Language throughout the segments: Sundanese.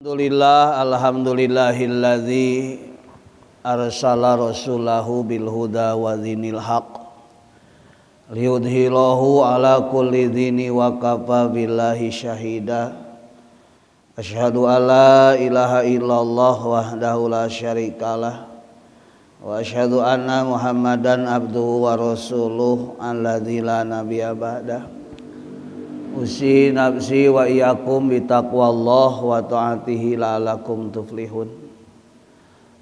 Alhamdulillah, alhamdulillahillazi arsala rasulahu bil huda wa dinil haq liyudhirahu ala kulli dini wa kafa billahi syahida. Asyhadu an la ilaha illallah wahdahu la syarikalah wa asyhadu anna Muhammadan abduhu wa rasuluh alladzi la nabiyya ba'dah. Usi nafsi wa iyyakum bitaqwallah wa ta'atihi la'allakum tuflihun.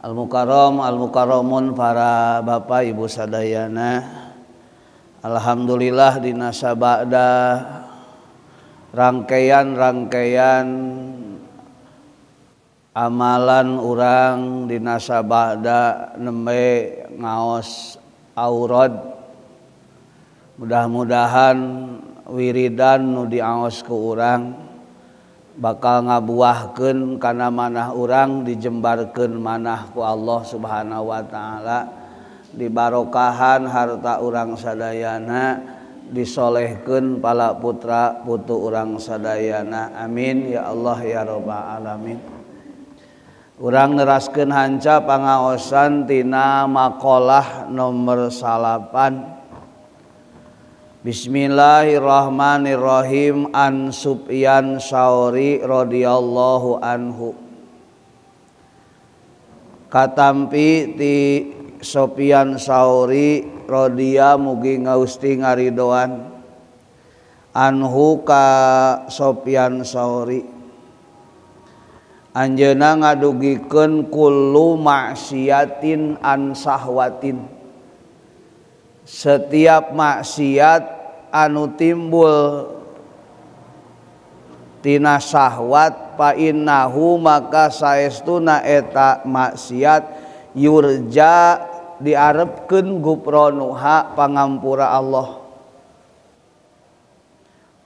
Al-mukarram, al-mukarramun, para bapak ibu sadayana. Alhamdulillah dina sabada rangkaian-rangkaian amalan urang dina sabada nembe ngaos aurad. Mudah-mudahan wiridan nu diaos ku urang bakal ngabuahkeun kana manah urang, dijembarkeun manah ku Allah Subhanahu wa taala, dibarokahan harta urang sadayana, disolehkeun pala putra putu urang sadayana. Amin ya Allah ya rabbal alamin. Urang neraskeun hanca pangaosan tina maqalah nomor 9. Bismillahirrahmanirrahim. An Sufyan Sauri radhiyallahu anhu. Katampi ti Sufyan Sauri radhiya mugi ngausti ngaridoan anhu ka Sufyan Sauri. Anjeunna ngadugikeun kullu maksiatin an sahwatin. Setiap maksiat anu timbul tina syahwat fa innahu maka saestuna eta maksiat yurja diarepkeun gupronuha pangampura Allah.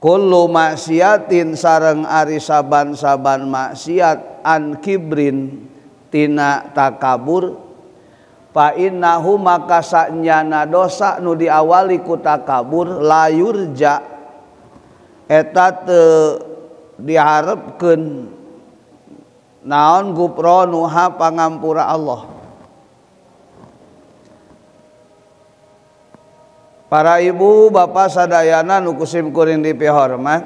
Kullu maksiatin sareng ari saban-saban maksiat an kibrin tina takabur fa innahu maka sanyana dosa nu diawali ku takabur layurja eta teu diharepkeun naon gupronuha pangampura Allah. Para ibu bapak sadayana nu kusim kuring dipihormat,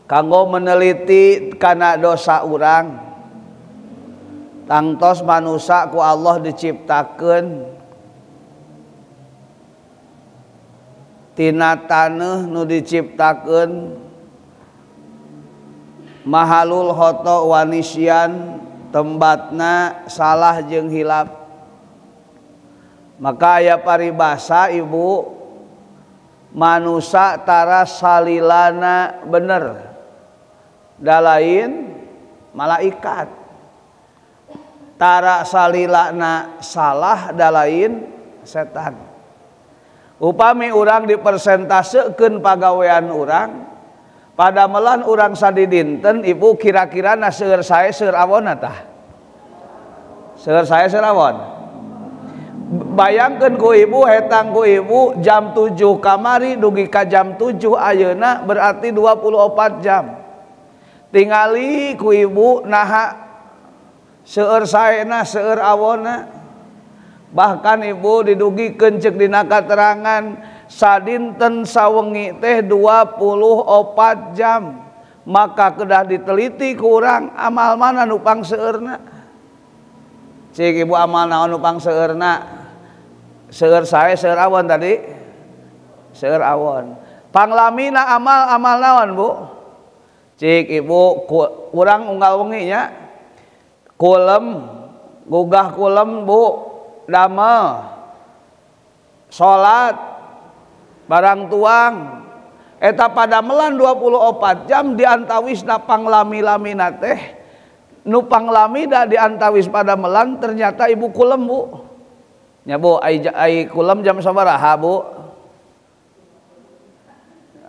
kanggo meneliti kana dosa urang, tangtos manusa ku Allah diciptakeun tina taneuh nu diciptakeun mahalul hoto wanisyan, tembatna salah jeung hilap. Maka aya paribasa ibu, manusa tara salilana bener da lain malaikat, tara salilana salah da lain setan. Upami urang dipersentasekeun pagawean urang padamelan urang sadidinten ibu kira-kira na seueur sae seueur awonna tah? Seueur sae seueur awon. Bayangkeun ku ibu, hetang ku ibu jam 7 kamari dugi ka jam 7 ayeuna berarti 24 jam. Tingali ku ibu naha seueur saena seueur awonna. Bahkan ibu didugikeun ceuk dina katerangan sadinten sawengi teh 24 jam. Maka kedah diteliti ku urang amal mana nu pangseueurna. Cik ibu amal naon nu pangseueurna? Seueur sae seueur awon tadi? Seueur awon. Panglamina amal amal naon bu? Cik ibu urang unggal wengi nya kulem, gugah kulem bu, damel, salat, barang tuang. Eta padamelan 24 jam diantawisna panglami-lamina teh. Nu panglami da diantawis padamelan ternyata ibu kulem bu. Nya bu, ai kulem jam sabaraha bu?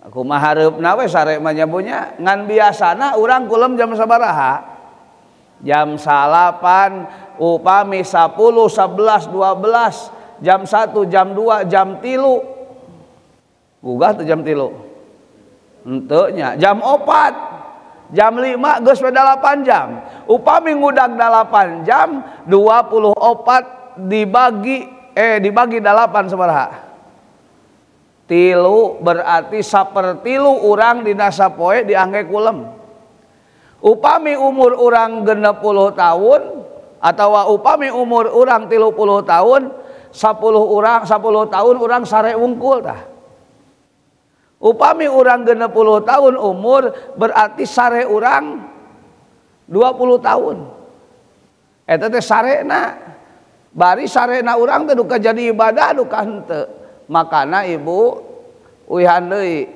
Kumaha hareupna we sare mah nya bu nya. Ngan biasana urang kulem jam sabaraha? Jam 9, upami 10, 11, 12, jam 1, jam 2, jam 3. Gugah tuh jam 3. Henteu nya, jam 4. Jam 5 geus we 8 jam. Upami ngudag 8 jam 24 dibagi dibagi 8 sabaraha? Tilu, berarti sapertilu urang dina sapoe diangge kulem. Upami umur urang 60 tahun atau upami umur urang 30 tahun, 10 tahun urang sare wungkul tah. Upami urang 60 tahun umur berarti sare urang 20 tahun. Eta teh sarena. Bari sarena urang teh duka jadi ibadah duka henteu. Makana ibu uihan deui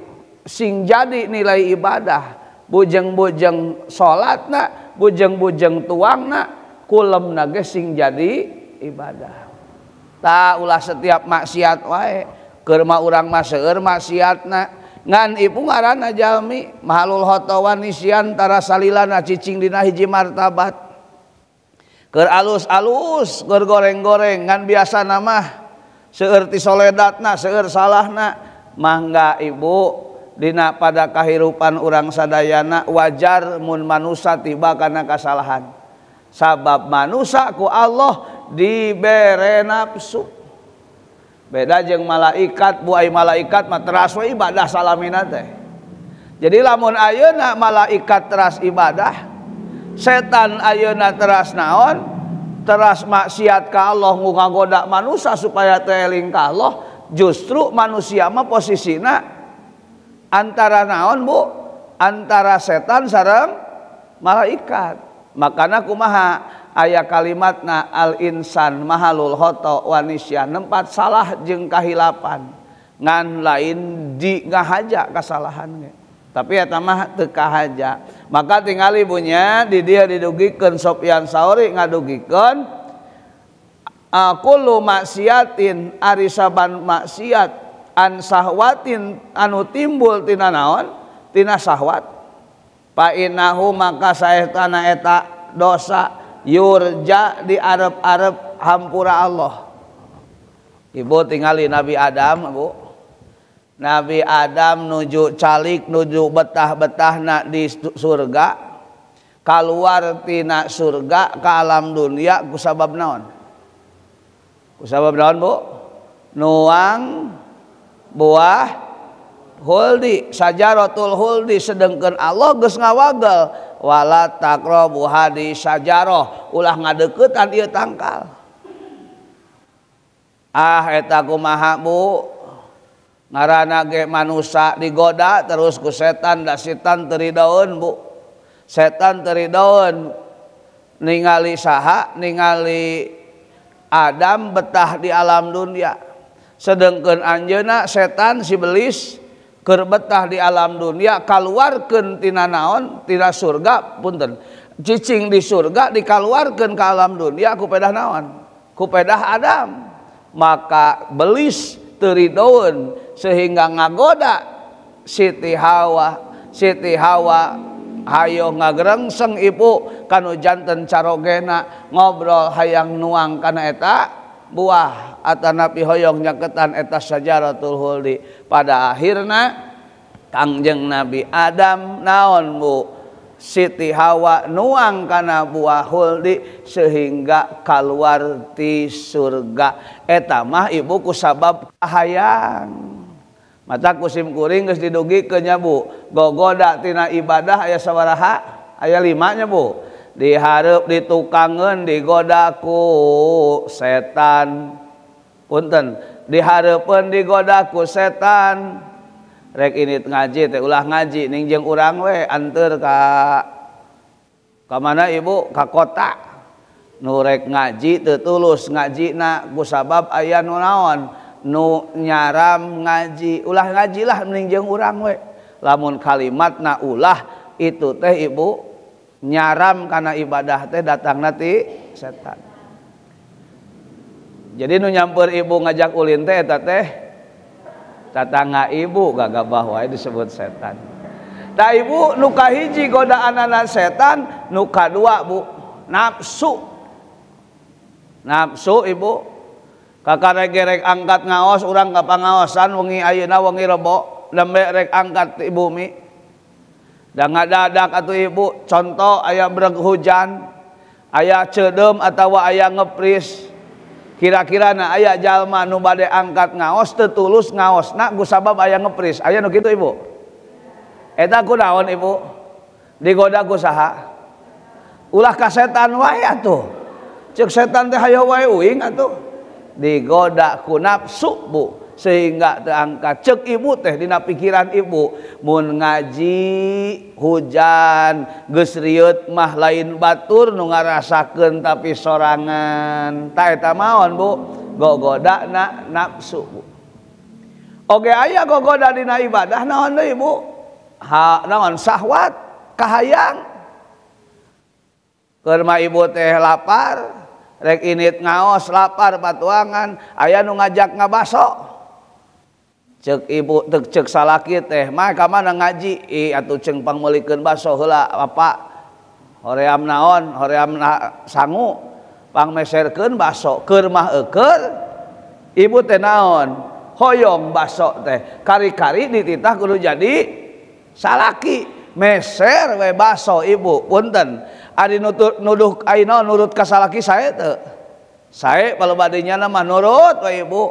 sing jadi nilai ibadah. Bujeng-bujeng salatna, bujeng-bujeng tuangna, kulemna ge sing jadi ibadah. Tah ulah setiap maksiat wae. Keur mah urang mah seueur maksiatna. Ngan ibu ngaranna jalmi mahalul khotowan nisyan tara salilana cicing dina hiji martabat. Keur alus-alus, keur goreng-goreng ngan biasana mah seueur ti soledatna, seueur salahna. Mangga ibu dina pada kahirupan urang sadayana wajar mun manusa tiba kana kasalahan. Sabab manusa ku Allah dibere nafsu. Beda jeung malaikat, bu ai malaikat mah teras we ibadah salamina teh. Jadi lamun ayeuna malaikat teras ibadah, setan ayeuna teras naon? Teras maksiat ka Allah, ngagoda manusia supaya teu eling ka Allah, justru manusia mah posisina antara naon bu? Antara setan sareng malaikat. Makana kumaha? Aya kalimatna al insan mahalul khoto wa nisyan, nempat salah jeung kahilapan ngan lain di ngahaja kasalahan ge. Tapi eta mah teu kahaja. Maka tingali bunya di dieu didugikeun Sofyan Sauri ngadugikeun kullu maksiatin ari saban maksiat an sahwatin anu timbul tina naon? Tina sahwat. Fa innahu maka saehtana eta dosa yurja di arep-arep hampura Allah. Ibu tingali Nabi Adam, Bu. Nabi Adam nuju calik, nuju betah-betahna di surga, kaluar tina surga ke alam dunia ku sabab naon? Ku sabab naon, Bu? Nuang buah huldi, sajaratul huldi, sedengkeun Allah geus ngawagel wala taqrabu hadi sajarah, ulah ngadeuketan ieu tangkal. Ah eta kumaha Bu? Ngaranna ge manusa digoda terus ku setan, da setan teu ridaeun Bu. Setan teu ridaeun ningali saha? Ningali Adam betah di alam dunia. Sedengkeun anjeunna setan si belis keur betah di alam dunia, kaluarkeun tina naon? Tina surga, punten. Cicing di surga dikaluarkeun ka alam dunia ku pedah naon? Ku pedah Adam. Maka belis teu ridoeun sehingga ngagoda Siti Hawa. Siti Hawa hayo ngagrengseng ibu kanu janten carogena ngobrol hayang nuang kana eta buah atanapi hoyong nyaketan eta sajaratul huldi. Pada akhirna Kangjeng Nabi Adam naon Bu? Siti Hawa nuang kana buah huldi sehingga keluar ti surga. Eta mah ibu kusabab kahayang. Mata kusim kuring geus didugikeun nya Bu. Gogoda tina ibadah aya sabaraha? Aya 5 nya Bu. Dihareup ditukangeun digoda ku setan. Punten, dihareupeun digoda ku setan. Rek ini ngaji teh ulah ngaji ning jeung urang we anteur ka mana ibu? Ka kota. Nu rek ngaji teu tulus ngajina ku sabab aya nu naon? Nu nyaram ngaji. Ulah ngajilah mending jeung urang we. Lamun kalimatna ulah itu teh ibu nyaram kana ibadah teh datangna ti setan. Jadi nu nyamper ibu ngajak ulin teh eta teh tatangga ibu gagabah wae disebut setan. Tah ibu nu kahiji godaanana setan, nu kadua Bu, nafsu. Nafsu ibu. Kakara gerek angkat ngaos urang ka pangaosan wengi ayeuna wengi rebo nembe rek angkat ti bumi. Da ngadadak atuh ibu, contoh aya breg hujan, aya ceudeum atawa aya ngepris. Kira-kira na aya jalma nu bade angkat ngaos teu tulus ngaosna ku sabab aya ngepris. Aya nu kitu ibu? Eta ku naon ibu? Digoda ku saha? Ulah ka setan wae atuh. Ceuk setan teh hayo wae uing atuh. Digoda ku nafsu bu, sehingga terangkat. Cek ibu teh dina pikiran ibu, mun ngaji hujan geus rieut mah lain batur nu ngarasakeun tapi sorangan. Ta eta maon bu, gogodana nafsu bu. Oge aya gogoda dina ibadah naon deui bu? Ha naon sahwat, kahayang. Keur mah ibu teh lapar, rek init ngaos lapar patuangan, aya nu ngajak ngabaso. Cek ibu tek cek salaki teh mah ka mana ngaji ih atuh ceung pangmeulikeun baso heula bapak hoream naon hoream sangu pangmeserkeun baso keur mah eukeun ibu teh naon hoyong baso teh kari-kari dititah kudu jadi salaki meser we baso ibu punten ari nuduh ayeuna nurut ka salaki sae teu sae palebadinya mah nurut we ibu.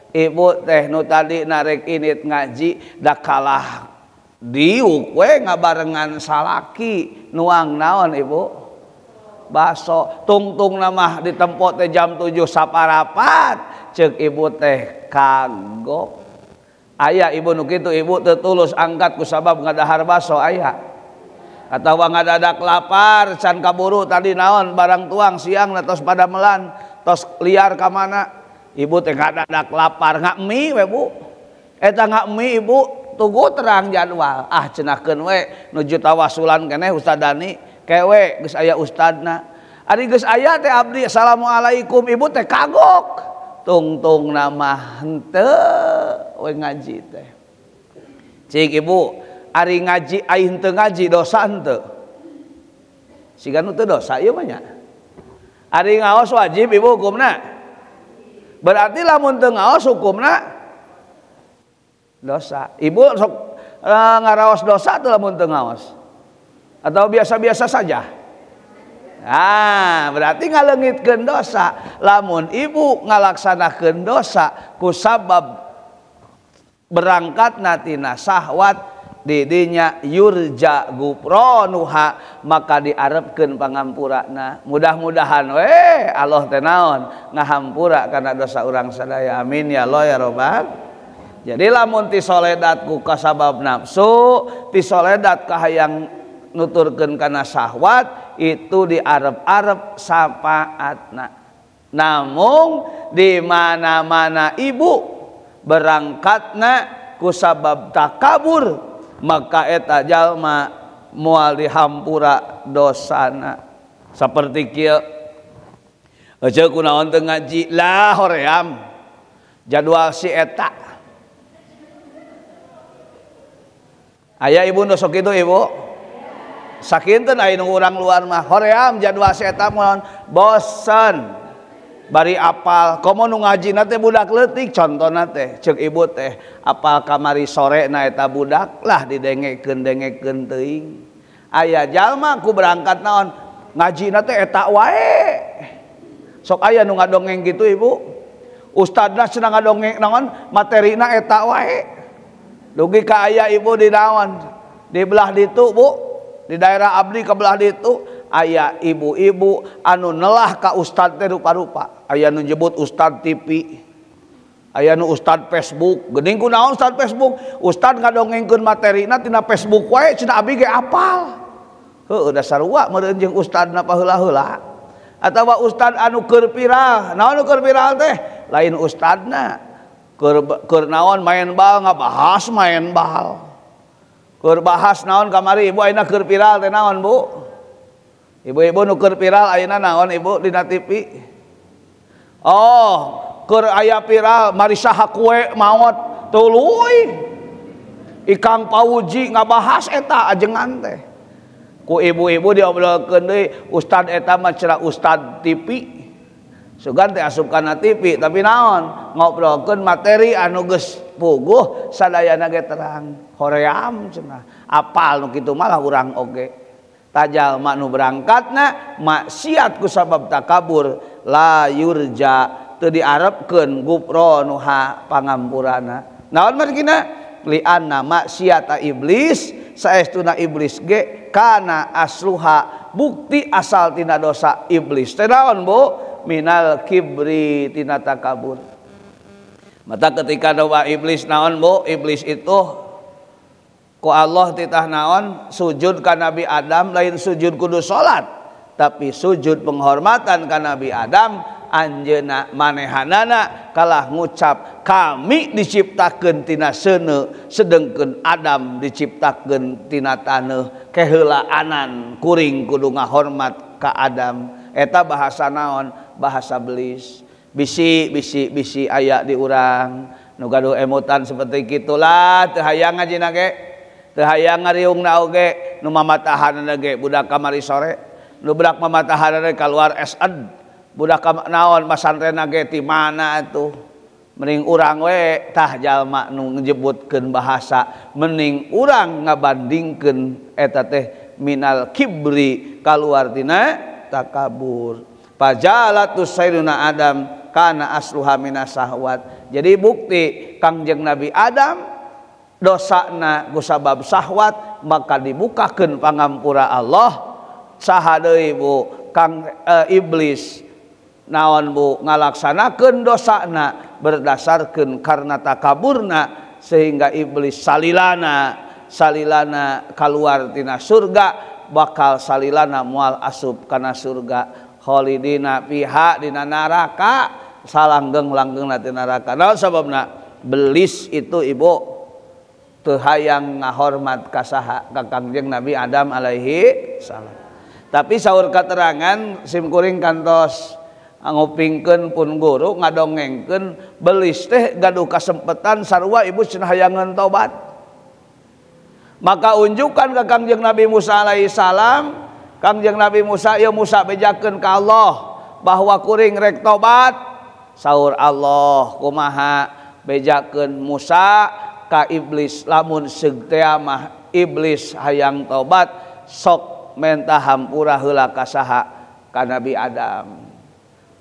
Ibu teh nu tadi narek init ngaji da kalah diuk we ngabarengan salaki nuang naon ibu baso tungtung mah ditempo teh jam 7 saparapat ceuk ibu teh kagok. Aya ibu nu kitu ibu teu tulus angkat ku sabab ngadahar baso aya atawa ngadadak lapar can kaburu tadi naon barang tuang siang tos pada melan tos liar ka mana. Ibu teh ngadadak lapar ngak mie we bu. Eta ngak mie ibu tunggu terang jadwal. Ah cenahkeun we nuju tawasulan keneh Ustad Dani kewe geus aya ustadna. Ari geus aya teh abdi assalamualaikum ibu teh kagok. Tungtung nama henteu we ngaji teh. Cik ibu ari ngaji ai henteu ngaji dosa henteu. Siga nu teu dosa ieu mah nya. Ari ngaos wajib ibu hukumna. Berarti lamun teu ngaos hukumna dosa. Ibu sok ngaraos dosa teu lamun teu ngaos? Atau biasa-biasa saja? Ah, berarti ngaleungitkeun dosa. Lamun ibu ngalaksanakeun dosa ku sabab berangkatna tina sahwat didinya yurja gupronuha maka diarepkeun pangampurana. Mudah-mudahan we Allah teh naon ngahampura kana dosa urang sadaya. Amin ya Allah ya robbal. Jadi lamun ti soledat ku kasabab nafsu, ti soledat kahayang nuturkeun kana syahwat itu diarep-arep sapaatna. Namung di mana-mana ibu berangkatna ku sabab takabur maka eta jalma moal dihampura dosana. Saperti kieu euceu kunaon teu ngaji lah hoream jadwal si eta. Aya ibu nu sok kitu ibu sakinten aya nu urang luar mah hoream jadwal si eta moal bosen bari apal komo nu ngajina teh budak leutik contona teh ceuk ibu teh apal kamari sore na eta budak lah didengekeun-dengekeun teuing. Aya jalma ku berangkat naon ngajina teh eta wae. Sok aya nu ngadongeng kitu ibu. Ustadna cenah ngadongeng naon materina eta wae. Dugi ka aya ibu di naon di belah ditu bu, di daerah abdi ka belah ditu aya ibu-ibu anu nelah ka ustad teh rupa-rupa. Aya nu nyebut ustad TV, aya nu ustad Facebook. Geuning kunaon ustad Facebook? Ustad ngadongengkeun materina tina Facebook wae cenah abi ge apal. Heueuh da sarua meureun jeung ustadna paheula-heula. Atawa ustad anu keur viral. Naon nu keur viral teh? Lain ustadna. Keur naon main bal ngabahas main bal. Keur bahas naon kamari ibu ayeuna keur viral teh naon bu? Ibu-ibu nu keur viral ayeuna naon ibu dina TV? Oh, keur aya viral Marisa Haque maot tuluy. Ikang Pauji ngabahas eta ajengan teh. Ku ibu-ibu diobrolkeun deui, ustad eta mah cenah ustad TV. Sugan teh asup kana TV tapi naon ngobrolkeun materi anu geus puguh sadayana ge terang hoream cenah apal nu kitu malah urang oge tajalma nu berangkatna maksiat ku sabab takabur la yurja teu diarepkeun gufronuha pangampurana naon margina li anna maksiata iblis saestuna iblis ge kana asluha bukti asal tina dosa iblis teh naon Bu minal kibri tina takabur. Mata ketika doa iblis naon Bu iblis itu ku Allah titah naon sujud ka Nabi Adam lain sujud kudu salat tapi sujud penghormatan ka Nabi Adam anjeunna manehanana kalah ngucap kami diciptakeun tina seuneu sedengkeun Adam diciptakeun tina taneuh keheulaanan kuring kudu ngahormat ka Adam. Eta bahasa naon bahasa belis bisi bisi bisi aya di urang nu gaduh emutan seperti kitulah teu hayang ngajina ge teu hayang ngariungna oge nu mamatahanna ge budak kamari sore nu budak mamatahanna kaluar SN budak naon masantrenna ge ti mana atuh mending urang we tah jalma nu ngejebutkeun bahasa mending urang ngabandingkeun eta teh minal kibri kaluar tina takabur. Fajalatus sayyiduna Adam kana asluha minasahwat. Jadi bukti Kangjeng Nabi Adam dosana ku sabab sahwat maka dibukakeun pangampura Allah. Saha deui Bu Kang iblis naon Bu ngalaksanakeun dosana berdasarkeun karena takaburna sehingga iblis salilana salilana kaluar tina surga bakal salilana mual asup kana surga kholidina fiha dina neraka salanggeng-langgengna tina neraka. Naon sababna belis itu ibu teu hayang ngahormat ka saha ka Kangjeng Nabi Adam alaihi salam. Tapi saur katerangan simkuring kantos ngupingkeun pun guru ngadongengkeun belis teh gaduh kasempetan sarua ibu cenah hayangeun tobat. Maka unjukkan ke Kangjeng Nabi Musa alaihi salam. Kangjeng Nabi Musa ya Musa bejakeun ka Allah bahwa kuring rek tobat. Saur Allah kumaha bejakeun Musa ka iblis lamun seug teh mah iblis hayang tobat sok menta hampura heula ka saha ka Nabi Adam.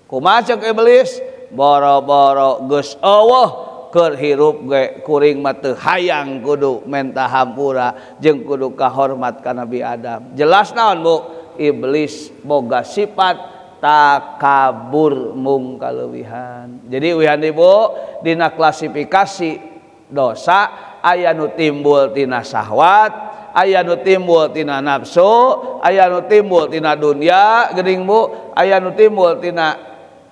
Kumaha ceuk iblis boro-boro geus eueuh keur hirup ge kuring mah teu hayang kudu menta hampura jeung kudu kahormat ka Nabi Adam. Jelas naon Bu? Iblis boga sifat takabur mung kaleuwihan. Jadi uihan Ibu dina klasifikasi dosa aya nu timbul tina syahwat, aya nu timbul tina nafsu, aya nu timbul tina dunia geuning Bu, aya nu timbul tina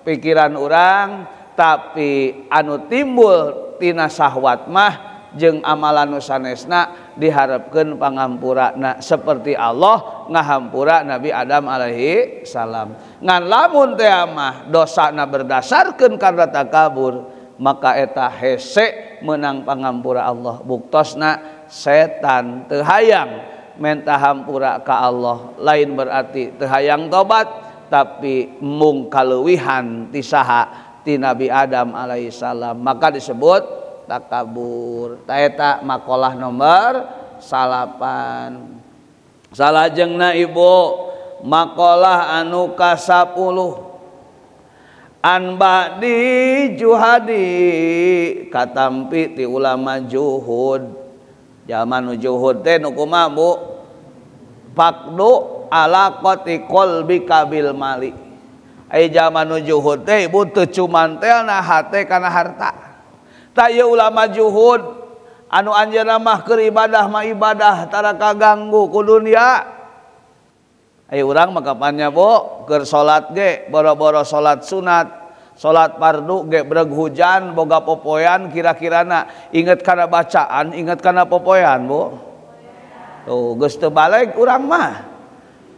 pikiran urang. Tapi anu timbul tina sahwat mah jeung amalan nu sanesna diharapkeun pangampurana seperti Allah ngahampura Nabi Adam alaihi salam. Ngan lamun teh mah dosana berdasarkeun karena takabur maka eta hese menang pangampura Allah. Buktosna setan teu hayang menta hampura ka Allah lain berarti teu hayang tobat tapi mung kaleuwihan ti saha ti Nabi Adam alaihi salam maka disebut takabur. Ta eta makalah nomor 9. Salajengna Ibu makalah anu ka-10 an ba'di juhadi katampi ti ulama juhud. Jalma nu juhud teh nu kumaha Bu? Faqdu alaqati qalbika bil mali. Ai jalma nu juhud teh ibu teu cumantelna hate kana harta. Tah ieu ulama juhud anu anjeunna mah keur ibadah mah ibadah tara kaganggu ku dunia. Ai urang mah kapannya Bu keur salat ge boro-boro salat sunat, salat fardu ge breg hujan boga popoean kira-kirana inget kana bacaan, inget kana popoean Bu. Tuh geus teu baleg urang mah.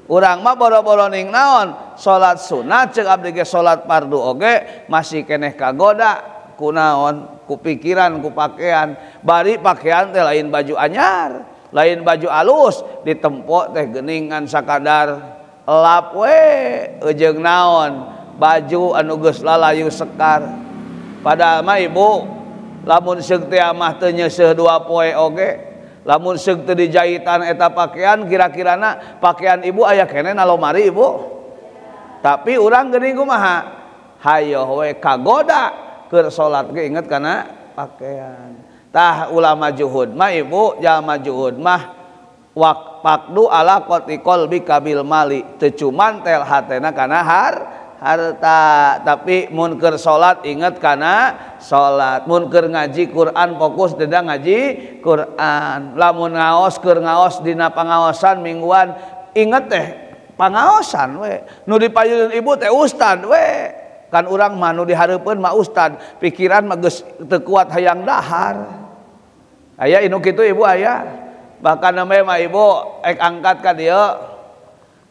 Urang mah boro-boro ning naon salat sunat ceuk abdi ge salat fardu oge masih keneh kagoda ku naon ku pikiran ku pakaian bari pakaian teh lain baju anyar lain baju alus ditempok teh geuningan sakadar lap we jeung naon Baju anu geus lalayu sekar. Padahal mah ibu lamun seug teh mah teu nyeuseuh 2 poe oge, lamun seug teu dijahitan eta pakaian kira-kirana pakaian ibu aya keneh na lomari ibu. Tapi urang geuning kumaha? Hayoh we kagoda keur salat ge inget kana pakaian. Tah ulama juhud mah ibu, jalma juhud mah wak pakdu ala qati qalbi kabil mali, teu cuman tel hatena kana harta, tapi mun keur salat inget kana salat, mun keur ngaji Quran fokus dina ngaji Quran, lamun ngaos keur ngaos dina pangaosan mingguan inget teh pangaosan we, nu dipayun ibu teh ustad we, kan urang mah nu dihareupeun mah ustad, pikiran mah geus teu kuat hayang dahar. Aya inu kitu ibu aya. Bahkan namanya mah ibu ek angkat ka dieu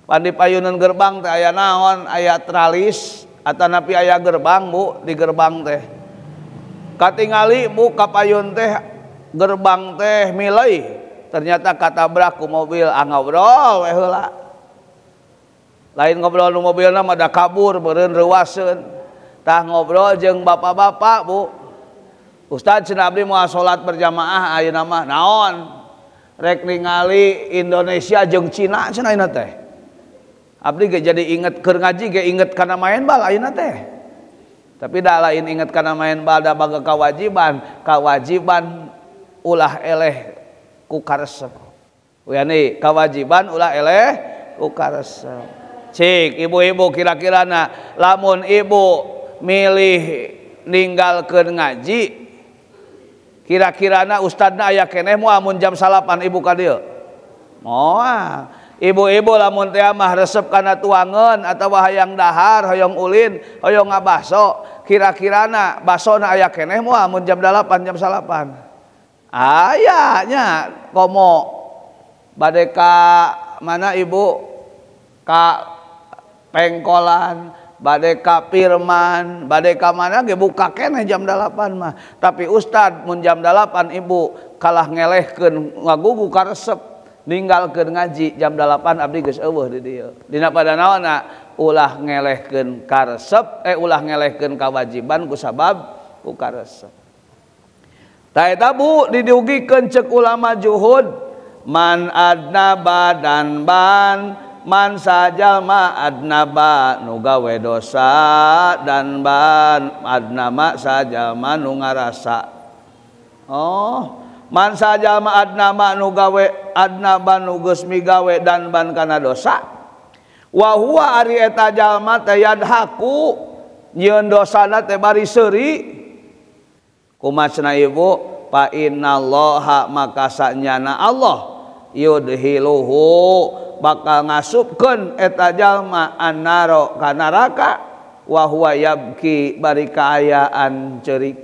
pan dipayuneun gerbang teh aya naon, aya tralis atanapi aya gerbang bu, di gerbang teh katingali bu kapayun teh gerbang teh milai, ternyata katabrak ku mobil. Ah ngobrol we heula, lain ngobrol nu mobilna mah da kabur meureun reuaseun. Tah ngobrol jeung bapak-bapak bu, ustad cenah abdi moal salat berjamaah ayeuna mah naon, rek ningali Indonesia jeung Cina cenah ayeuna teh. Abdi ge jadi inget keur ngaji ge inget kana main bal ayeuna teh. Tapi da lain inget kana main bal da baga kewajiban, kewajiban ulah eleh ku karesep. Yani kewajiban ulah eleh ku karesep. Cik ibu-ibu kira-kirana lamun ibu milih ninggalkeun ngaji kira-kirana ustadna aya keneh moal mun jam 9 ibu ka dieu? Moal. Ibu-ibu lamun teh mah resep kana tuangeun atawa hayang dahar, hoyong ulin, hoyong ngabaso, kira-kirana basona aya keneh moal mun jam 8 jam 9. Aya nya komo bade ka mana ibu? Ka Pengkolan, bade ka Firman, bade ka mana ge buka keneh jam 8 mah. Tapi ustad mun jam 8 ibu kalah ngelehkeun ngagugu karesep ninggalkeun ngaji jam 8 abdi geus eueuh di dieu. Dina pada naonna ulah ngelehkeun karesep, ulah ngelehkeun kawajiban ku sabab ku karesep. Tah eta bu didugikeun ceuk ulama juhud man adnaba dan ban man sajalma adnaba nu gawe dosa dan ban adnama sajalma nu ngarasa. Oh, man sajalma adnama nu gawe adnaba nu geus migawe dan ban kana dosa. Wa huwa ari eta jalma teh yadhaku nyieun dosana teh bari seuri. Kumaha cenah ibu? Fa innallaha maka sanyana Allah yudhiluhu bakal ngasupkeun eta jalma annaro ka neraka wa huwa yabki bari kaayaan ceurik.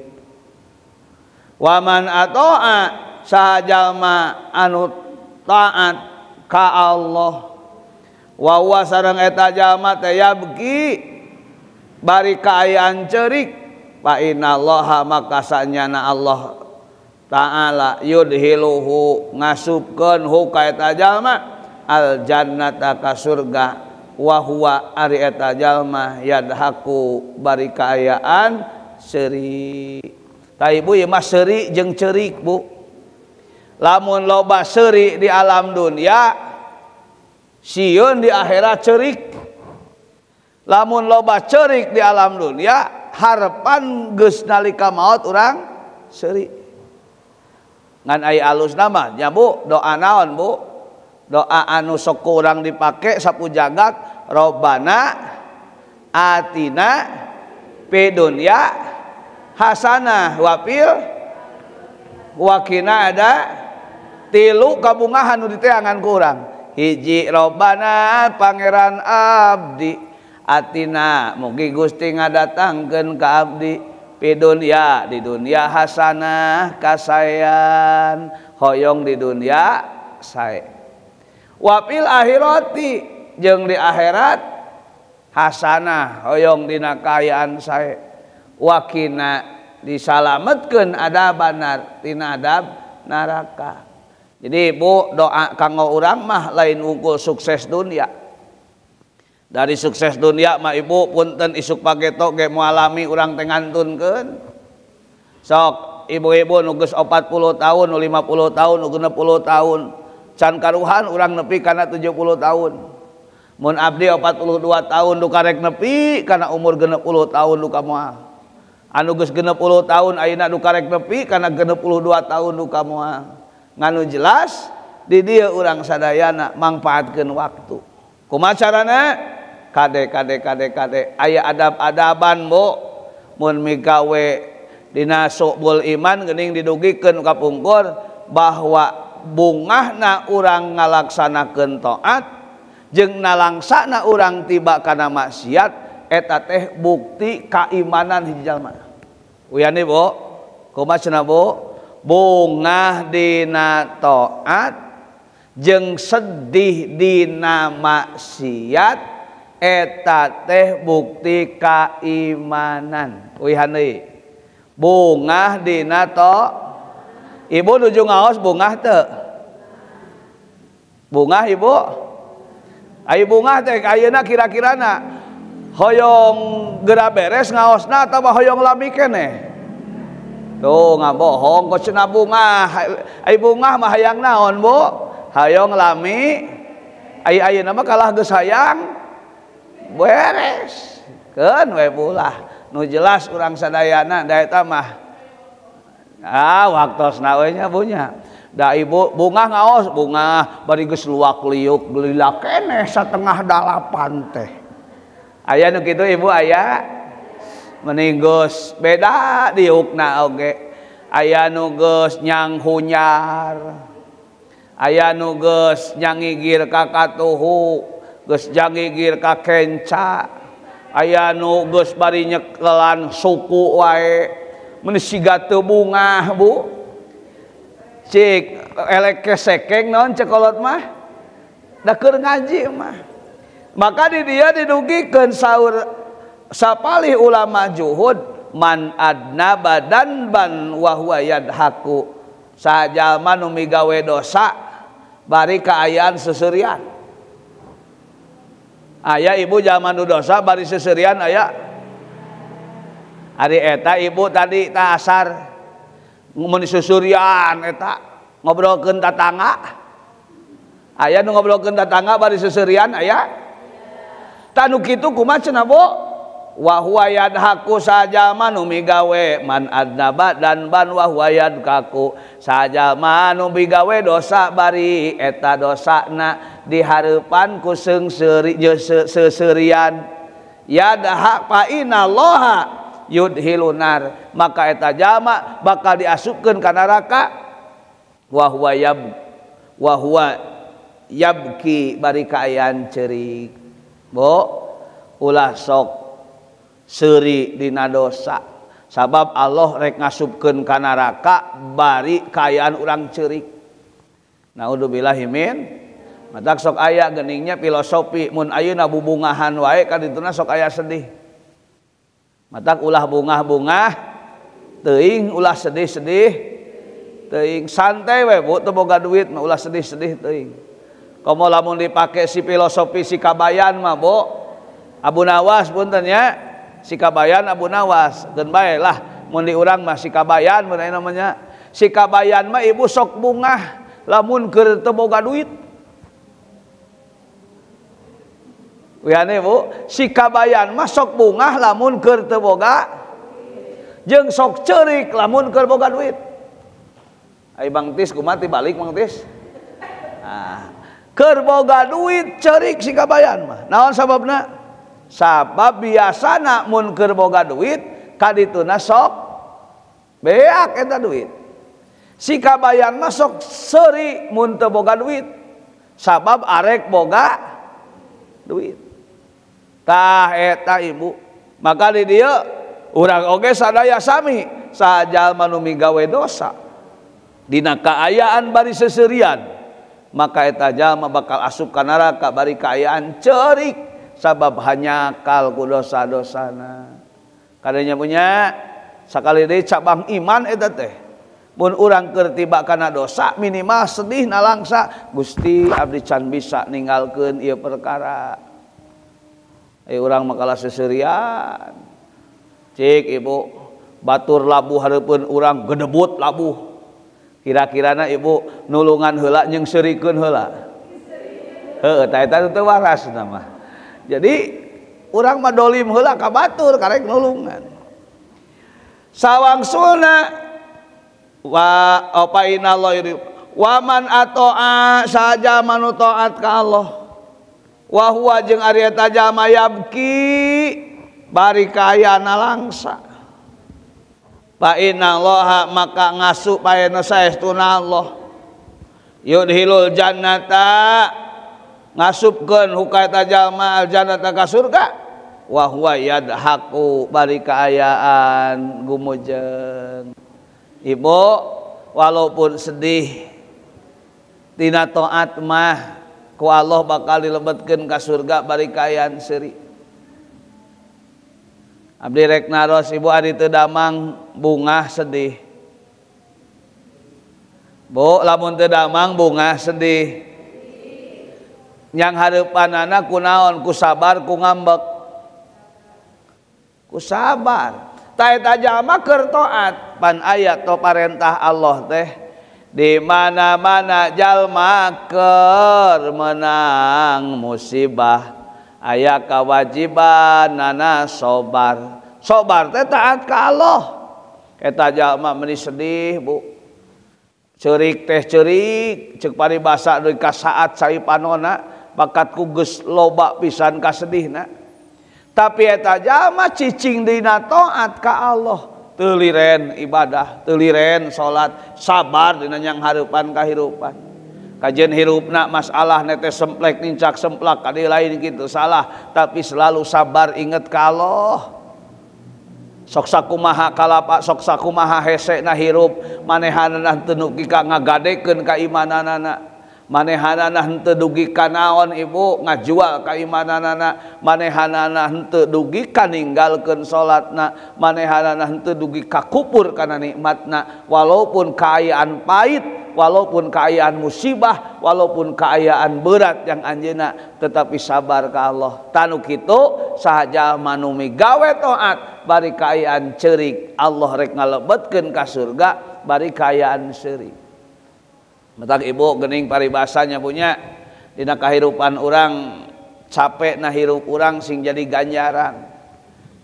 Wa man ata'a saha jalma anu taat ka Allah wa huwa sareng eta jalma teh yabki bari kaayaan ceurik fa innallaha maka sanyana Allah ta'ala yudhiluhu ngasupkeun hu ka eta jalma al jannata ka surga wa huwa ari eta jalma yadhaku bari kaayaan seuri. Tah ibu ieu mah seuri jeung ceurik bu. Lamun loba seuri di alam dunia sieun di akhirat ceurik. Lamun loba ceurik di alam dunia harapan geus nalika maot urang seuri. Ngan ai alusna mah nya bu doa naon bu? Doa anu sok kurang dipake sapu jagat Robbana atina fid dunya hasanah wa fil wa qina ada tilu kabungahan nu diteangan ku urang. Hiji Robbana pangeran abdi atina mugi Gusti ngadatangkeun ka abdi fid dunya di dunya hasanah kasaean hoyong di dunya sae. Wafil akhirati jeung di akhirat hasanah hoyong dina kaayaan sae. Wakina disalametkeun adaban tina adab neraka. Jadi bu doa kanggo urang mah lain wungkul sukses dunia. Dari sukses dunia mah ibu punten isuk pageto ge moal lami urang teh ngantunkeun. Sok ibu-ibu nu geus 40 tahun, nu 50 tahun, nu 60 tahun, can karuhan urang nepi kana 70 tahun. Mun abdi 42 tahun duka rek nepi kana umur 60 tahun duka moal. Anu geus 60 tahun ayeuna duka rek nepi kana 62 tahun duka moal. Nganu jelas di dieu urang sadayana mangpaatkeun waktu. Kumaha carana? Kade kade kade kade aya adab-adaban Bu. Mun migawe dina su'bul iman geuning didugikeun ka pungkur bahwa bungahna urang ngalaksanakeun taat jeung nalangsana urang tiba kana maksiat eta teh bukti keimanan hiji jalma. Uyane Bu, kumaha cenah Bu? Bungah dina taat jeung sedih dina maksiat eta teh bukti keimanan. Uihan deui. Bungah dina taat. Ibu nuju ngaos bungah teu? Bungah ibu? Ai bungah teh ayeuna kira-kirana hoyong geura beres ngaosna atawa hoyong lami keneh? Tuh ngabohong kok cenah bungah. Ai bungah mah hayang naon Bu? Hayong lami. Ai ayeuna mah kalah geus hayang beres. Keun we bulah. Nu jelas urang sadayana da eta mah ah waktosna we nya Bu nya. Da ibu bungah ngaos bungah bari geus luak liuk lila keneh 7:30 teh. Aya nu kitu ibu aya? Mending geus beda diukna oge. Aya nu geus nyang hunyar. Aya nu geus nyangigir ka katuhu, geus nyangigir ka kenca. Aya nu geus bari nyekelan suku wae. Mun siga teu bungah Bu. Cik elek kesekeng naon cekolot mah? Da keur ngaji mah. Maka di dia didugikeun saur sapalih ulama juhud man adna badan ban wa huwa yadhaku. Sajalma nu migawe dosa bari kaayaan seserian. Aya ibu jalma nu dosa bari seserian aya. Ari eta ibu tadi ta asar mun seserian eta ngobrolkeun tatangga. Aya nu ngobrolkeun tatangga bari seserian aya. Tah nu kitu kumaha cenah Bu? Wa huwa yadhaku sajalma nu migawe man adnaba dan ban wa huwa yadhaku sajalma nu migawe dosa bari eta dosana dihareupan ku seungseri seserian yadhak fa innallaha yudhilunar maka eta jalma bakal diasupkeun ka neraka wa huwa yabki bari kaayaan ceurik. Bu ulah sok seuri dina dosa sabab Allah rek ngasupkeun ka neraka bari kaayaan urang ceurik. Naudzubillahi min matak sok aya geuningnya filosofi mun ayeuna bubungahan wae kadituna sok aya sedih. Matak ulah bungah-bungah teuing ulah sedih-sedih teuing santai we Bu teu boga duit mah ulah sedih-sedih teuing. Komo lamun dipake si filosofi si Kabayan mah Bu Abu Nawas punten nya. Si Kabayan Abu Nawas geun bae lah mun di urang mah si Kabayan mun namanya. Si Kabayan mah ibu sok bungah lamun keur teu boga duit. Uyane Bu, si Kabayan mah sok bungah lamun keur teu boga jeung sok ceurik lamun keur boga duit. Ai Bang Tis kumaha tibalik Bang Tis? Nah, keur boga duit ceurik si Kabayan mah. Naon sababna? Sabab biasana mun keur boga duit kadituna sok beak eta duit. Si Kabayan mah sok seuri mun teu boga duit sabab arek boga duit. Tah eta ibu. Maka di dieu urang oge sadaya sami sajalma nu migawe dosa dina kaayaan bari seserian maka eta jalma bakal asup ka neraka bari kaayaan ceurik sabab hanya kal ku dosa-dosana. Kadanya punya sakali deui cabang iman eta teh. Mun urang keur tiba kana dosa minimal sedih nalangsa Gusti abdi can bisa ninggalkeun ieu perkara. Urang mah kalah seserian. Cik ibu, batur labuh hareupeun urang gedebut labuh. Kira-kirana ibu nulungan heula jeung seurikeun heula. Heuh, tah eta teu waras mah. Jadi urang mah dolim heula ka batur karek nulungan. Sawangsulna wa apa inallah wa man atoa saja manu taat ka Allah. Wa huwa jeung ari eta jalma yabki bari kaayana langsa. Fa innallaha maka ngasup paena saestuna Allah. Yudhilul jannata ngasupkeun huka eta jalma al jannata ka surga. Wa huwa yadhaku bari kaayaan gumujeng. Ibu walaupun sedih tina taat mah ku Allah bakal dilebetkeun ka surga bari kaayaan seuri. Abdi rek naros ibu ari teu damang bungah sedih. Bu lamun teu damang bungah sedih. Yang hareupanana kunaon ku sabar ku ngambek. Ku sabar. Ta eta jalma keur taat pan aya to parentah Allah teh di mana-mana jalma keur menang musibah aya kewajibanana sobar. Sobar teh taat ka Allah. Eta jalma meuni sedih bu. Ceurik teh ceurik ceuk paribasa deui ka saat cai panona bakat ku geus loba pisan kasedihna. Tapi eta jalma cicing dina taat ka Allah, teu liren ibadah, teu liren salat, sabar dina nyang hareupan kahirupan. Kajian hirupna masalah nete semplek nincak semplak kadi lain gitu salah, tapi selalu sabar inget ka Allah. Sok sakumaha kalapa, sok sakumaha hesena hirup, manehanana teu dugi ka ngagadekeun kaimananana. Manehanana henteu dugi ka naon ibu ngajual kaimananana, manehanana henteu dugi ka ninggalkeun salatna, manehanana henteu dugi ka kupur kana nikmatna, walaupun kaayaan pahit, walaupun kaayaan musibah, walaupun kaayaan berat yang anjeunna, tetapi sabar ka Allah. Tanu kitu saha jalma nu migawe taat bari kaayaan ceurik, Allah rek ngalebetkeun ka surga bari kaayaan seurik. Matak ibu gening paribasanya punya dina kahirupan urang capek na hirup urang sing jadi ganjaran.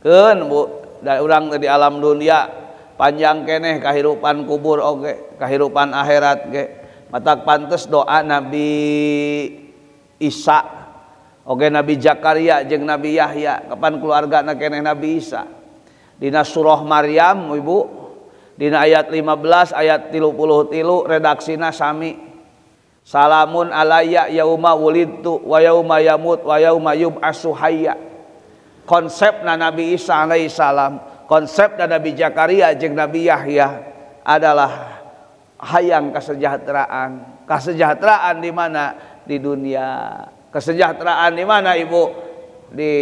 Keun bu da urang di alam dunia panjang keneh kahirupan kubur oge, kahirupan akhirat ge. Matak pantes doa Nabi Isa oge Nabi Zakaria jeung Nabi Yahya kapan keluargana keneh Nabi Isa. Dina surah Maryam ibu dina ayat 15 ayat 33 redaksina sami. Salamun alayya yauma wulidtu wa yauma yamut wa yauma yub'atsu hayya. Konsepna Nabi Isa alaihi salam, konsepna Nabi Zakaria jeung Nabi Yahya adalah hayang kesejahteraan. Kesejahteraan di mana? Di dunia. Kesejahteraan di mana ibu? Di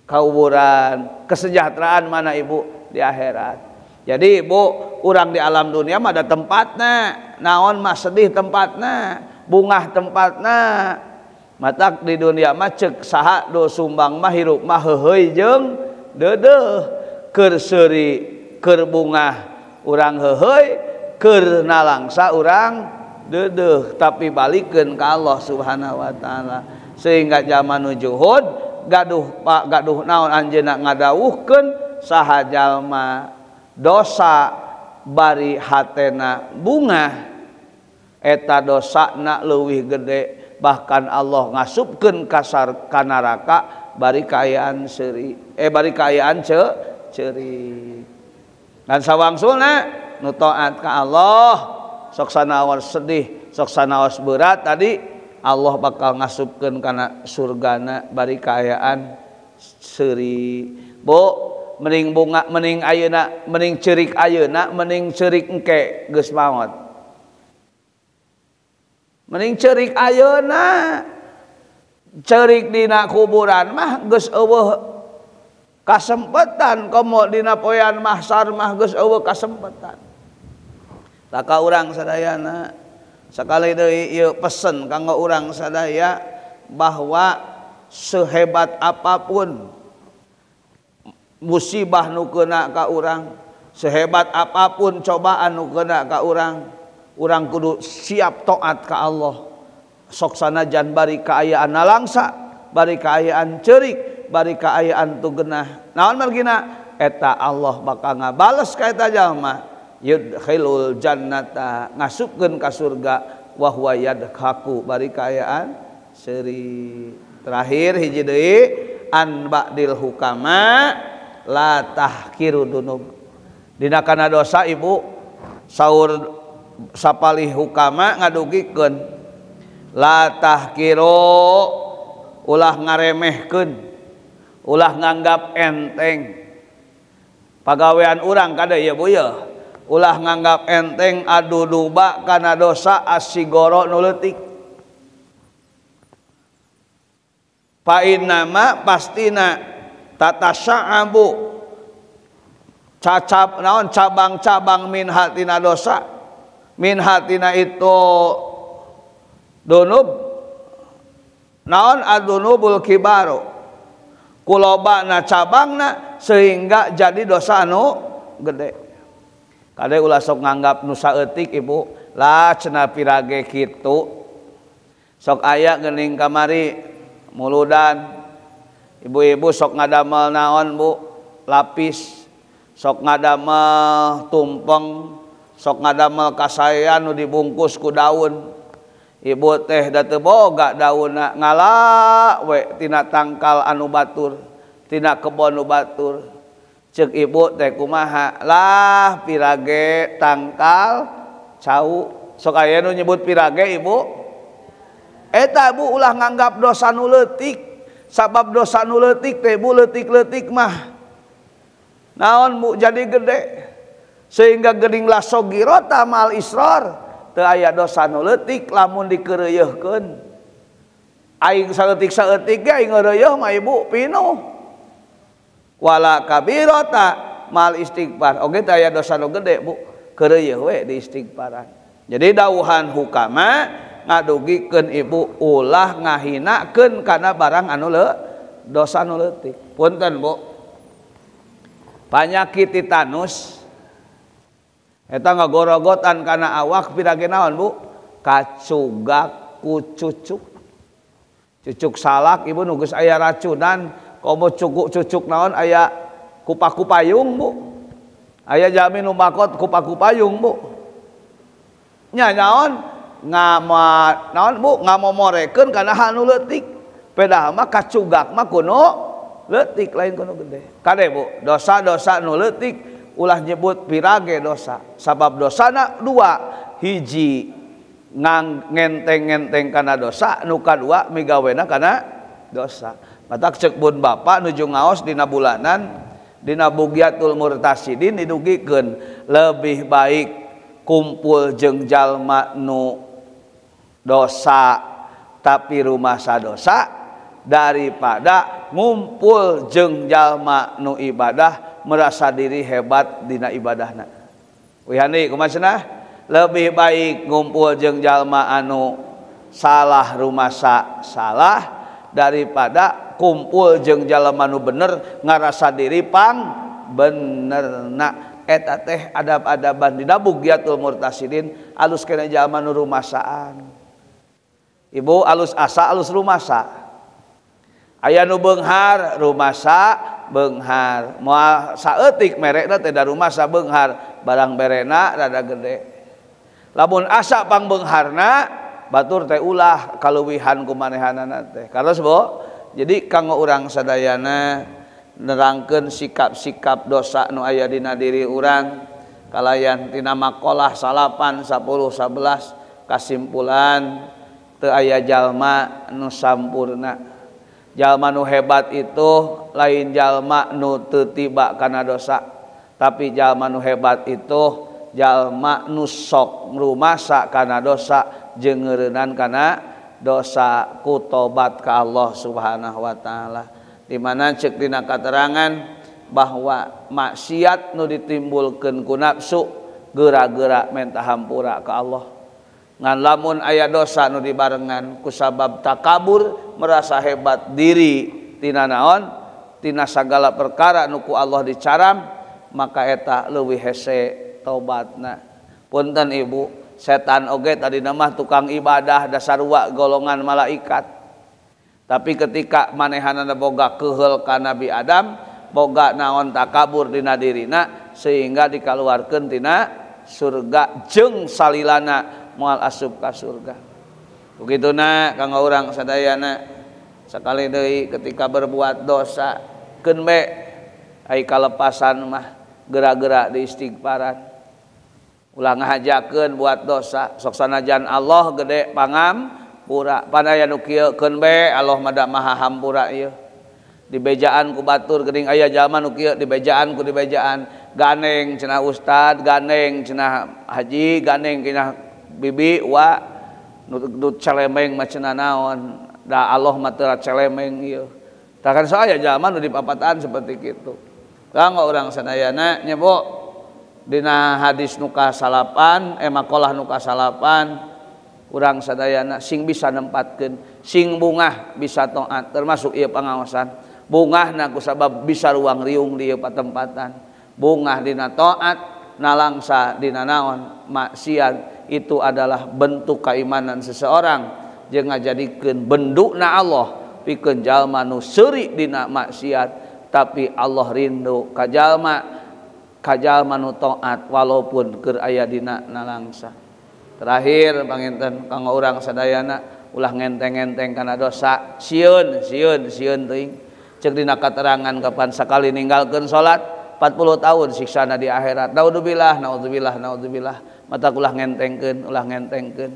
kuburan. Kesejahteraan mana ibu? Di akhirat. Jadi ibu, urang di alam dunia mah ada tempatna, naon mah sedih tempatna, bungah tempatna. Matak di dunia mah ceuk saha do sumbang mah hirup mah heuheuy jeung deudeuh, keur seuri keur bungah urang heuheuy, keur nalangsa urang deudeuh, tapi balikeun ka Allah Subhanahu wa taala. Sehingga zaman nu juhud gaduh pak gaduh naon anjeunna ngadawuhkeun saha jalma dosa bari hatena bunga eta dosana leuwih gede, bahkan Allah ngasupkeun kasar ka neraka bari kaayaan seuri bari kaayaan ceuri. Dan sawangsulna nu taat ka Allah sok sanaos sedih sok sanaos berat tadi Allah bakal ngasupkeun kana surgana bari kaayaan seuri. Bu mending bunga mending ayeuna mending ceurik ayeuna mending ceurik engke geus maot. Mending ceurik ayeuna, ceurik dina kuburan mah geus eueuh kasempetan, komo dina poean mahsar mah geus eueuh kasempetan. Taka urang sadayana sekali deui ieu pesen kanggo urang sadaya bahwa Sehebat apapun musibah nu keuna ka urang, sehebat apapun cobaan nu keuna ka urang, urang kudu siap taat ka Allah. Sok sanajan bari kaayaan nalangsa, bari kaayaan ceurik, bari kaayaan teu genah. Naon margina? Eta Allah bakal ngabales ka eta jalma. Yudkhilul jannata, ngasupkeun ka surga, wa huwa yadhaku, bari kaayaan seuri. Terakhir hiji deui, an ba'dil hukama la tahkiru dunub. Dina kana dosa ibu saur sapalih hukama ngadugikeun la tahkiru, ulah ngaremehkeun, ulah nganggap enteng pagawean urang kade ya Bu ya, ulah nganggap enteng adu duba kana dosa asigoro nu leutik. Fa innama pastina tatasya'abu, cacap naon cabang-cabang min hatina dosa, min hatina itu dunub, naon adunubul kibaru, kulobana cabangna sehingga jadi dosa anu gede. Kade ulah sok nganggap nu saeutik ibu, lah cenah pirage kitu. Sok aya geuning kamari muludan, ibu-ibu sok ngadamel naon Bu, lapis, sok ngadamel tumpeng, sok ngadamel kasaean nu dibungkus ku daun. Ibu teh da teu boga daunna, ngala we tina tangkal anu batur, tina kebon nu batur. Ceuk ibu teh kumaha? Lah pirage tangkal cau. Sok aya nu nyebut pirage ibu. Eta Bu ulah nganggap dosa nu leutik. Sabab dosa nu leutik teh Bu, leutik-leutik mah naon Bu jadi gede. Sehingga geuning lasogirota mal israr, teu aya dosa nu leutik lamun dikeureuyeurkeun. Aing saeutik-saeutik ge aing ngeureuyeuh mah ibu pinuh. Wala kabirota mal istighfar. Oge teu aya dosa nu gede Bu, keureuyeun we di istighfaran. Jadi dawuhan hukama ngadugikeun ibu ulah ngahinakeun kana barang anu dosa nu leutik. Punten Bu, panyakit tetanus eta ngagorogotan kana awak pirage naon Bu? Kacugak ku cucuk. Cucuk salak ibu nu geus aya racunan, komo cucuk naon aya kupaku payung Bu. Aya jalmi nu makot kupaku payung Bu. Nya naon ngama naon Bu ngamomorekeun kana hal nu leutik. Pedah mah kacugak mah kuno leutik lain kuno gede. Kade Bu, dosa-dosa nu leutik ulah nyebut pirage dosa. Sabab dosana dua, hiji ngenteng-ngenteng kana dosa, nu kadua migawena kana dosa. Matak ceuk bun bapa nuju ngaos dina bulanan dina Bughyatul Murtasidin didugikeun lebih baik kumpul jeung jalma nu dosa tapi rumasa dosa daripada ngumpul jeung jalma nu ibadah merasa diri hebat dina ibadahna. Wihani kumaha cenah? Lebih baik ngumpul jeung jalma anu salah rumasa salah daripada kumpul jeung jalma nu bener ngarasa diri pang benerna. Eta teh adab-adaban dina Bughyatul Murtasidin alus kena jalma nu rumasaan. Ibu alus asa alus rumasa. Aya nu beunghar rumasa beunghar. Moal saeutik merekna teh da rumasa beunghar, barang berena rada gede. Lamun asa pang beungharna batur teh ulah kaleuwihan ku manehanana teh. Kartos Bu, jadi kanggo urang sadayana nerangkeun sikap-sikap dosa nu aya dina diri urang kalayan tina maqalah 9, 10, 11 kasimpulan teu aya jalma nu sampurna. Jalma nu hebat itu lain jalma nu teu tiba kana dosa, tapi jalma nu hebat itu jalma nu sok ngrumasa kana dosa jeung ngeureunnan kana dosa ku tobat ka Allah Subhanahu wa taala. Di mana ceuk dina katerangan bahwa maksiat nu ditimbulkeun ku nafsu geura-geura menta hampura ka Allah. Ngan lamun aya dosa nu dibarengan kusabab takabur merasa hebat diri tina naon tina sagala perkara nu ku Allah dicaram maka eta leuwih hese tobatna. Punten ibu, setan oge tadina mah tukang ibadah dasarua golongan malaikat. Tapi ketika manehanana boga keuheul ka Nabi Adam, boga naon takabur dina dirina sehingga dikaluarkeun tina surga jeung salilana moal asup ka surga. Begituna kanggo urang sadayana sakali deui ketika berbuat dosa keun be ai kalepasan mah geura-geura di istighfaran. Ulah ngahajakeun buat dosa sok sanajan Allah gede pangampura pan aya nu kieu keun be Allah mah da maha hampura ieu. Dibejaan ku batur geuning aya jalma nu kieu dibejaan ku dibejaan ganeng cenah ustad ganeng cenah haji ganeng cenah bibi wa nu celemeng mah cenah naon da Allah mah teu celemeng ieu. Tah kan saya jalma nu dipapataan seperti kitu. Kanggo urang sadayana nya Bu dina hadis nu kasalapan makalah nu kasalapan urang sadayana sing bisa nempatkeun sing bungah bisa taat termasuk ieu pangaosan. Bungahna kusabab bisa ruang riung di ieu patempatan. Bungah dina taat nalangsa dina naon maksiat itu adalah bentuk keimanan seseorang jeung ngajadikeun bendukna Allah pikeun jalma nu seuri dina maksiat tapi Allah rindu ka jalma nu taat walaupun keur aya dina nalangsa. Terakhir panginten kanggo urang sadayana ulah ngenteng-ngenteng kana dosa sieun sieun sieun teuing. Ceuk dina katerangan kapan sakali ninggalkeun salat 40 tahun siksana di akhirat. Naudzubillah naudzubillah naudzubillah. Mata ulah ngentengkeun ulah ngentengkeun.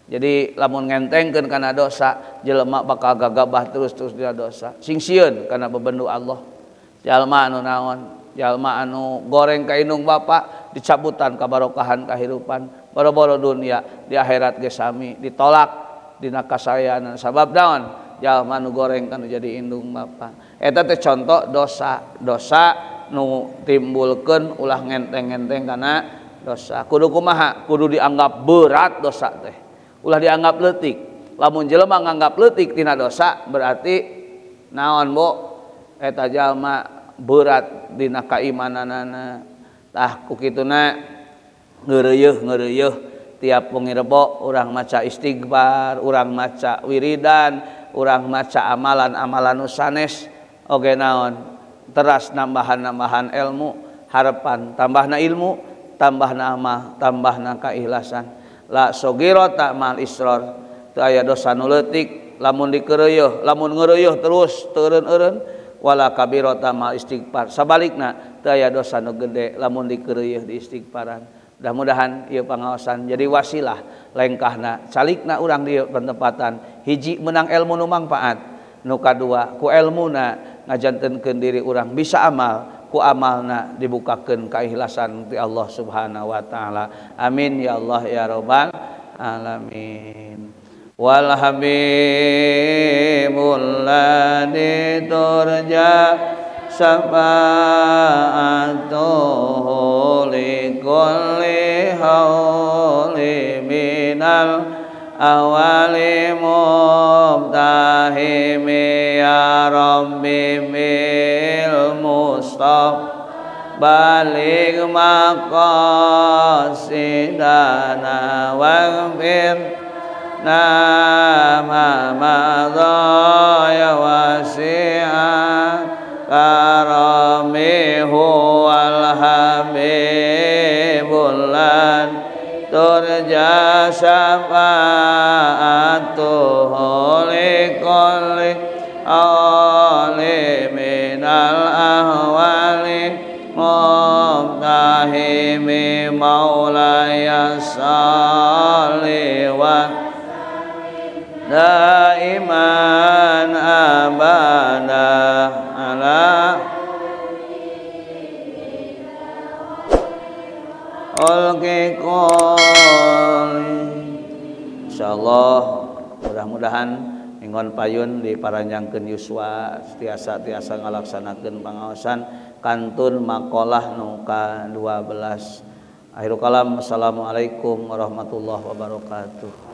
Jadi lamun ngentengkeun kana dosa jelema bakal gagabah terus-terus dina dosa. Sing sieun kana bebendu Allah. Jalma anu naon? Jalma anu goreng ka indung bapa dicabutan kabarokahan kahirupan. Boro-boro dunia di akhirat ge sami ditolak dina kasayanan. Sabab naon? Jalma anu goreng kanu jadi indung bapa. Eta teh contoh dosa. Dosa nu timbulkeun ulah ngenteng-ngenteng kana dosa. Kudu kumaha? Kudu dianggap berat dosa teh. Ulah dianggap leutik. Lamun jelema nganggap leutik tina dosa berarti naon Bu? Eta jalma berat dina kaimananana. Tah ku kituna ngeureuyeuh tiap wengi rebo urang maca istighfar, urang maca wiridan, urang maca amalan-amalan nu sanes oge naon? Teras nambahan-nambahan ilmu, harapan tambahna ilmu, tambahna amal, tambahna keikhlasan. La sogirota mal isror. Teu aya dosa nu leutik lamun dikeureuyeung, lamun ngeureuyeuh terus teu eureun-eureun wala kabirota mal istighfar. Sabalikna teu aya dosa nu gede lamun dikeureuyeung di istighfaran. Mudah-mudahan ieu pangaosan jadi wasilah lengkahna calikna urang di penempatan hiji menang ilmu nu mangpaat, nu kadua ku elmuna ngajantenkeun diri urang bisa amal, ku amalna dibukakeun keikhlasan ti Allah Subhanahu wa taala. Amin ya Allah ya rabbal alamin. Wal habibul ladzi turja syafaatuhu likulli hauli minal awali mubtahimi ya rabbi bil mustafa baligh maqasidana waghfir nama madha ya wasi'a karamihu wal habibul lan turja syafa'atuhu likulli aliminal ahwali mubtahimi maulaya sholli wa daiman abada ala insyaallah mudah-mudahan minggon payun diparanjangkeun yuswa tiasa-tiasa ngalaksanakeun pangaosan kantun makalah nu ka-12. Akhirul kalam, assalamualaikum warahmatullahi wabarakatuh.